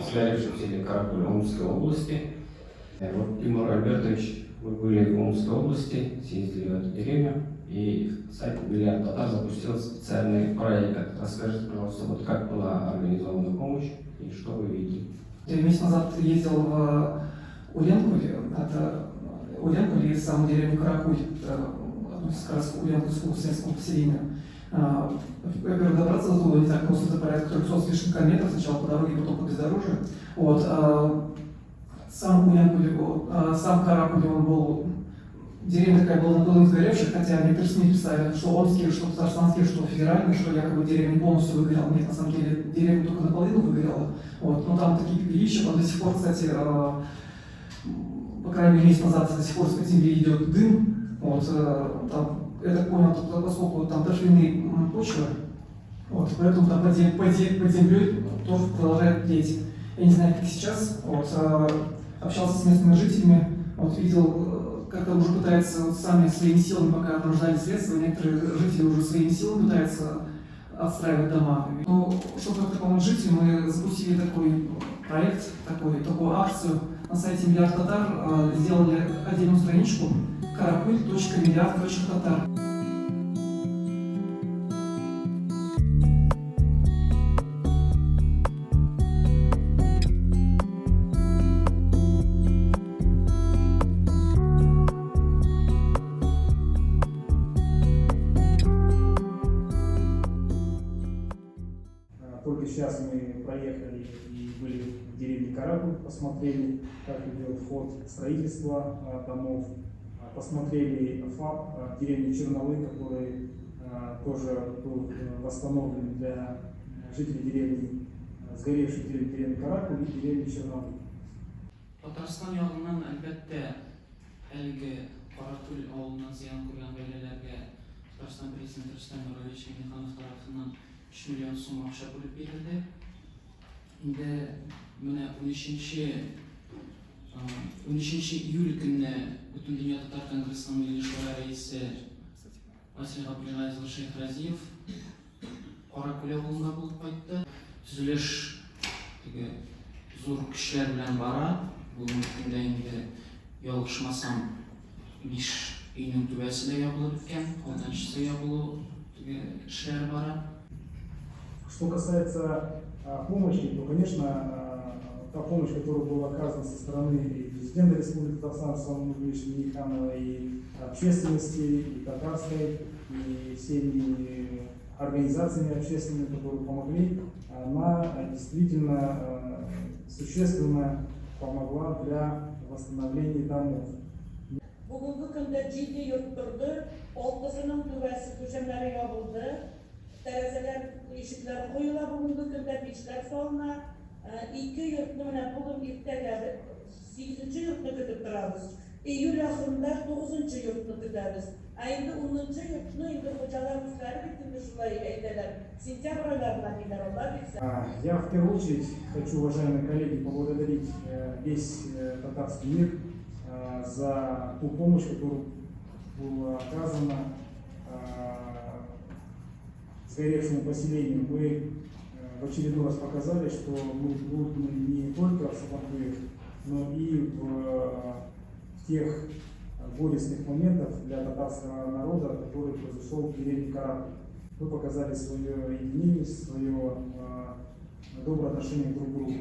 сгоревшем селе Каракуль Омской области. Вот, Тимур Альбертович, вы были в Омской области, съездили в эту деревню, и сайт «Миллиард Татар» запустил специальный проект. Расскажите, пожалуйста, вот как была организована помощь и что вы видели? Я месяц назад ездил в Уленкуль, это Уленкуль и саму деревню Каракуль, это относится как раз к Уленкульскому сельскому поселению. Во-первых, добраться до туда не так просто, это порядка 300 с лишним километров, сначала по дороге, потом по бездорожью. Вот, сам Уленкуль, сам Каракуль, он был, деревня такая была наполовину сгоревшая, хотя некоторые СМИ писали, что омские, что татарстанские, что федеральные, что якобы деревня полностью выгорела. Нет, на самом деле деревня только наполовину выгорела. Вот, но там такие пепелища, там до сих пор, кстати, по крайней мере, месяц назад до сих пор из-под земли идет дым. Вот, там, я так понял, поскольку там торфяные почвы, вот, поэтому там под землей тоже продолжает тлеть. Я не знаю, как сейчас, вот, общался с местными жителями, вот, видел, как-то уже пытаются вот, сами своими силами, пока там ждали средства, некоторые жители уже своими силами пытаются отстраивать дома. Но чтобы как-то помочь жителям, мы запустили такой проект, такую акцию на сайте Миллиард Татар, сделали отдельную страничку каракуль.миллиард.татар. Только сейчас мы проехали и были в деревне Каракуль, посмотрели, как идет ход строительства домов, посмотрели ФАП деревни Чернолы, который тоже был восстановлен для жителей деревни, сгоревшей деревни Каракуль и деревни Чернолы. Татарстан ягыннан, әлбәттә, әлеге Каракүл авылыннан зыян күргән гаиләләргә Татарстан Президенты Рөстәм Нургалиевич Миңнеханов тарафыннан 3 миллион сум акча бүлеп бирелде. Инде менә 13 июль көнне Бөтендөнья татар конгрессының Милли шура рәисе Васил Габделгазиз улы Шәйхразиев Каракүл авылында булып кайтты. Төзелеш теге зур көчләр белән бара. Бүгенге көндә инде ялгышмасам 5 өйнең түбәсе дә ябылып беткән, алтынчысы ябылу теге эшләре бара. Что касается помощи, то, конечно, та помощь, которая была оказана со стороны и президента Республики Татарстан Рустама Нургалиевича Минниханова, и общественности, и татарской, и всеми организациями общественными, которые помогли, она действительно существенно помогла для восстановления домов. Бүгенге көндә 7 йорт торды, 6-сының түбәсе түшәмнәре ябылды, тәрәзәләр, ишекләр куела, бүгенге көндә мичләр салына. 2 йортны менә бүген иртәгә 8-нче йортны көтеп торабыз. Июль ахырында 9-нчы йортны көтәбез. Ә инде 10-нчы йортны инде хуҗалар үзләре бит инде шулай әйтәләр. Сентябрь айларына диләр, алар бит. Я в первую очередь хочу, уважаемые коллеги, поблагодарить весь татарский мир за ту помощь, которая была оказана сгоревшему поселению. Мы в очередной раз показали, что мы дружны не только в Сабантуях, но и в тех горестных моментах для татарского народа, который произошел в деревне Каракуль. Мы показали свое единение, свое доброе отношение друг к другу.